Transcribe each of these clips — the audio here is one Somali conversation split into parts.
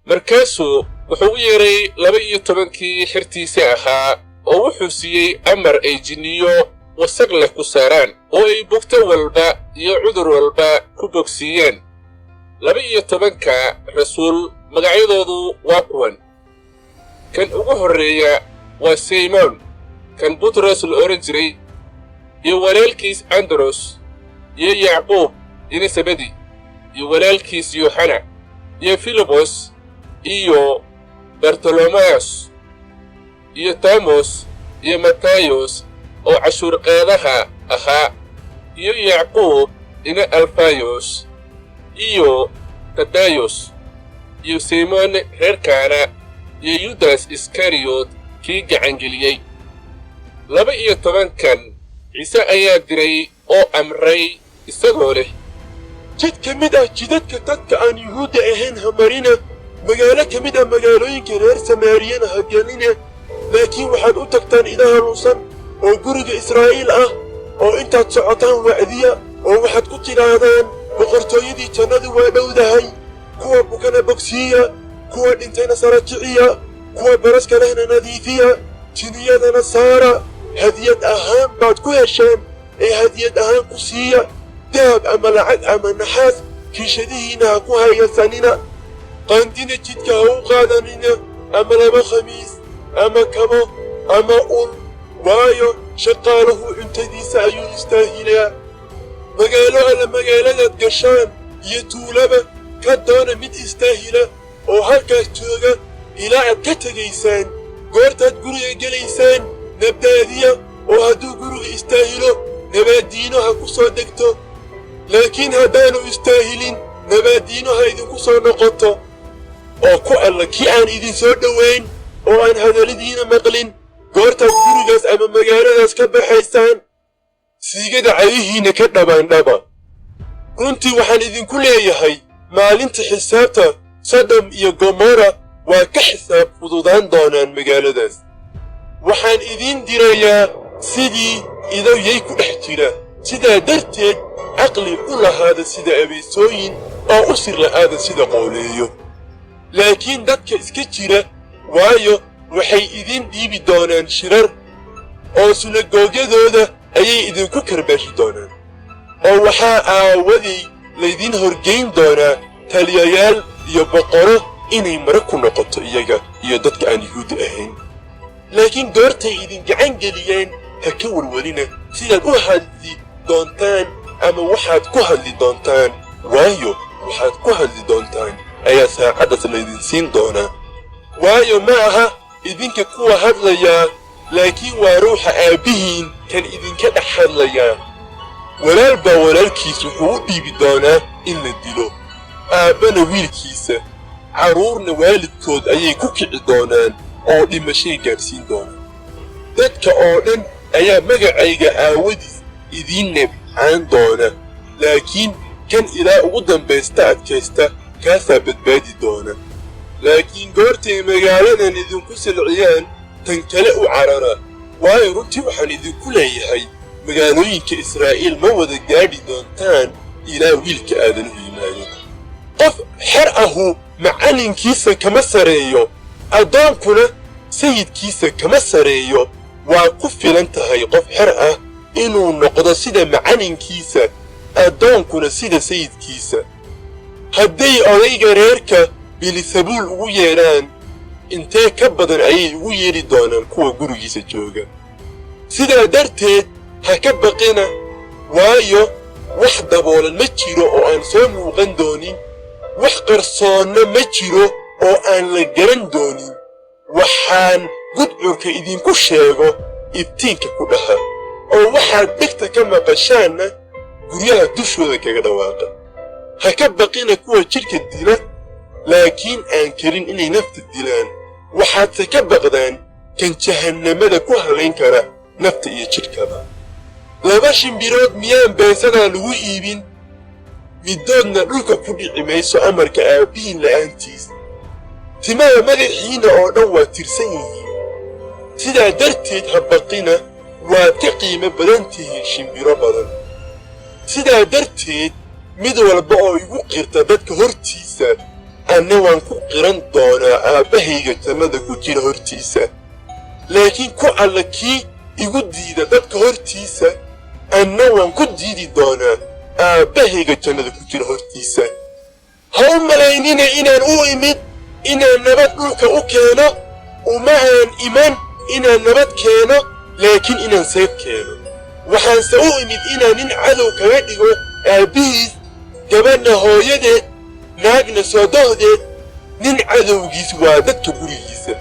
Markaasuu wuxuu u yeedhay 12-kii xertiisa ahaa, oo wuxuu siiyey amar ay jinniyo wasaq leh ku saaraan, oo ay bugto walba iyo cudur walba ku bogsiiyeen. 12-ka rasuul magacyadoodu waa kuwan: Kan ugu horreeya waa Simoon, kan Butros la odhan jiray, iyo walaalkiis Andros, iyo Yacquub ina Sebedi, iyo walaalkiis Yooxana, iyo Filibos, iyo Bartolomayos, iyo Tamos, iyo Matayos oo cashuurqaadaha ahaa, iyo Yacquub ina Alfayos, iyo Tadayos, iyo Simoon reer Kaana, iyo Yudas Iskariyot kii gacangeliyey. 12-kan Ciise ayaa diray oo amray isagoo leh: Jid ka mid ah jidadka dadka aan Yuhuudda ahayn ha marina, magaalo ka mid ah magaalooyinka reer Samaariyana ha gelina, laakiin waxaad u tagtaan idaha lunsan oo guriga Israa'iil ah, oo intaad socotaan wacdiya, oo waxaad ku tidhaahdaan: 'Boqortooyadii jannadu waa dhowdahay.' Kuwa bukana bogsiiya, kuwa dhintayna sara kiciya, kuwa baraska lehna nadiifiya, jinniyadana saara. Hadiyad ahaan baad ku hesheen ee hadiyad ahaan ku siiya. Dahab ama lacag ama naxaas kiishadihiinna ha ku haysanina, qandina jidka ha u qaadanina, ama laba khamiis ama kabo ama ul, waayo, shaqaaluhu cuntadiisa ayuu istaahilaa. Magaalo alla magaaladaad gashaan iyo tuulaba ka doona mid istaahila, oo halkaas jooga ilaa aad ka tegaysaan. Goortaad guriga gelaysaan, nabdaadiya, oo hadduu guriga istaahilo, nabaaddiino ha ku soo degto, laakiin haddaanu istaahilin, nabaaddiino ha idinku soo noqoto. Oo ku alla kii aan idin soo dhowayn oo aan hadalladiina maqlin, goortaad gurigaas ama magaaladaas ka baxaysaan, siigada cagihiinna ka dhabaandhaba. Runtii waxaan idinku leeyahay, maalinta xisaabta Sodom iyo Gomorra waa ka xisaab fududaan doonaan magaaladaas. Waxaan idiin dirayaa sidii ido yey ku dhex jira. Sidaa darteed caqli u lahaada sida abeesooyin, oo u sir la'aada sida qooleeyo. Laakiin dadka iska jira, waayo, waxay idiin dhiibi doonaan shirar, oo sunagoogyadooda ayay idinku karbaashi doonaan, oo waxaa aawaday laydiin horgayn doonaa taliyayaal iyo boqorro inay mara ku noqoto iyaga iyo dadka aan Yuhuuddi ahayn. Laakiin goortay idin gacan geliyeen, ha ka welwelina sidaad u hadli doontaan ama waxaad ku hadli doontaan, waayo, waxaad ku hadli doontaan ayaa saacaddaas laydin siin doonaa. Waayo, ma aha idinka kuwa hadlayaa, laakiin waa Ruuxa Aabbihiin kan idinka dhex hadlayaa. Walaal baa walaalkiis wuxuu u dhiibi doonaa in la dilo, aabbana wiilkiisa, carruurna waalidkood ayay ku kici doonaan oo dhimashay gaadhsiin doonaan. Dadka oo dhan ayaa magacayga aawadiis idiin nebcaan doona, laakiin kan ilaa ugu dambaysta adkaysta, kaasaa badbaadi doona. Laakiin goortay magaaladan idinku silciyaan, tan kale u carara, waayo, runtii waxaan idinku leeyahay, magaalooyinka Israa'iil ma wada gaadhi doontaan ilaa Wiilka Aadanuhu yimaado. Qof xer ahu macallinkiisa kama sareeyo, addoonkuna sayidkiisa kama sareeyo. Waa ku filan tahay qof xer ah inuu noqdo sida macallinkiisa, addoonkuna sida sayidkiisa. Hadday odayga reerka Bilisabuul ugu yeedhaan, intee ka badan ayay ugu yeedhi doonaan kuwa gurigiisa jooga? Sidaa darteed ha ka baqina, waayo, wax daboolan ma jiro oo aan soo muuqan doonin, wax qarsoonna ma jiro oo aan la garan doonin. Waxaan gudcurka idinku sheego iftiinka ku dhaha, oo waxaad dhegta ka maqashaanna guryaha dushooda kaga dhawaaqa. Ha ka baqina kuwa jidhka dila, laakiin aan karin inay nafta dilaan. Waxaadse ka baqdaan kan jahannamada ku halayn kara nafta iyo jidhkaba. Laba shimbirood miyaan beesadaa lagu iibin? Middoodna dhulka ku dhici mayso amarka Aabbihiin la'aantiis. Timaha madaxiinna oo dhan waa tirsan yihiin. Sidaa darteed ha baqina, waad ka qiimo badan tihiin shimbiro badan. Sidaa darteed mid walba oo igu qirta dadka hortiisa, Anna waan ku qiran doonaa Aabbahayga jannada ku jira hortiisa. Laakiin ku alla kii igu diida dadka hortiisa, anna waan ku diidi doonaa Aabbahayga jannada ku jira hortiisa. Ha u malaynina inaan u imid inaan nabad dhulka u keeno. Uma aan iman inaan nabad keeno, laakiin inaan seef keeno. Waxaanse u imid inaan nin cadow kaga dhigo aabbihiis, gabadhna hooyadeed, naagna soodohdeed. Nin cadowgiis waa dadka gurigiisa.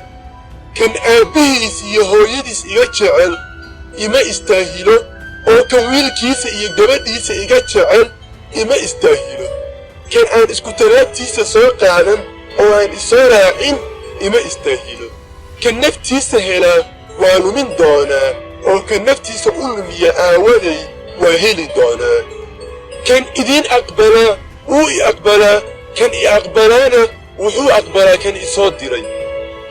Kan aabbihiis iyo hooyadiis iga jecel ima istaahilo, oo kan wiilkiisa iyo gabadhiisa iga jecel ima istaahilo. Kan aan iskutallaabtiisa soo qaadan oo aan isoo raacin ima istaahilo. Kan naftiisa helaa waa lumin doonaa, oo kan naftiisa u lumiya aawaday waa heli doonaa. Kan idiin aqbalaa wuu i aqbalaa, kan i aqbalaana wuxuu aqbalaa kan isoo diray.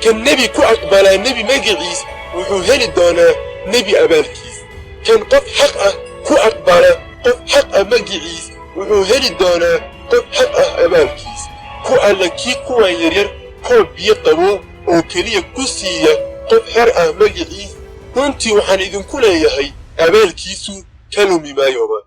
Kan nebi ku aqbalaa nebi magiciis wuxuu heli doonaa nebi abaalkiis. Kan qof xaq ah ku aqbala qof xaq ah magiciis wuxuu heli doonaa qof xaq ah abaalkiis. Ku alla kii kuwan yaryar koob biyo qabow oo keliya ku siiya qof xer ah magiciis, runtii waxaan idinku leeyahay, abaalkiisu ka lumi maayoba.